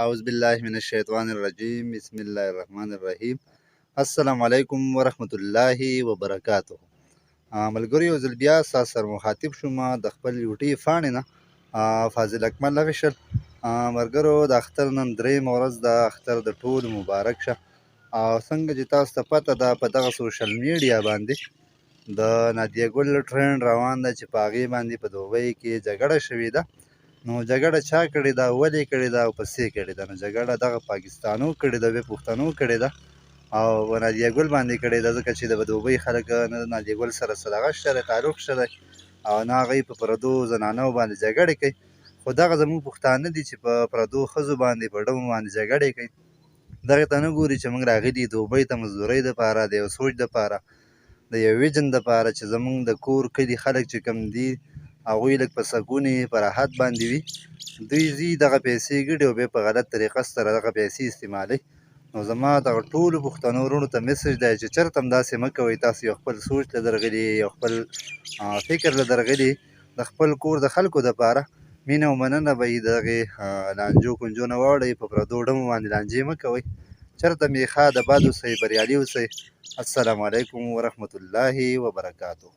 اعوذ بالله من الشیطان الرجیم، بسم الله الرحمن الرحیم. السلام علیکم ورحمت الله وبرکاته. ملګرو، یو ځل بیا ستاسو سره مخاطب شوم د خپل یوټیوب فاڼې نه، فاضل اکمل افیشل. ملګرو، د اختر نن درېیمه ورځ ده. اختر د ټولو مبارک شه. او څنګه چې تاسو ته پته ده، په دغه سوشل میډیا باندې د نادیه ګل ټرینډ روان ده چې په هغې باندې په دوبۍ کې جګړه شوې ده. نو جګړه چا کړې ده، ولې کړې ده او په څه کړې ده؟ نو جګړه دغه پاکستانو کړې ده، بیا پښتنو کړې ده او په نادیه ګل باندې کړې ده، ځکه چې د دوبۍ خلک نه د نادیه ګل سره څه دغه شته دی، تعلق شته دی، او نه هغوی په پردو زنانو باندې جګړې کوي. خو دغه زموږ پښتانه دي چې په پردو ښځو باندې، په ډمو باندې جګړې کوي. دغې ته نه ګوري چې موږ راغلي دوبۍ ته مزدورۍ دپاره، د یو سوچ دپاره، د یو ویژن دپاره چې زموږ د کور کلي خلک چې کوم دي، هغوی لږ په سکون، په راحت باندې وي. دوی ځي، دغه پیسې ګټي او بیا په غلط طریقه سره دغه پیسې استعمالوي. نو زما دغه ټولو پښتنو وروڼو ته میسج دی چې چېرته هم داسې مه کوئ. تاسو یو خپل سوچ له درغلي، یو خپل فکر له درغلي، د خپل کور د خلکو دپاره. مینه او مننه به یې. دغې لانجو کنجو نه واوړئ، په پردو ډمو باندې لانجې مه کوئ. چېرته مې ښاد اباد اوسئ، بریالي اوسئ. السلام علیکم ورحمت الله وبرکاته.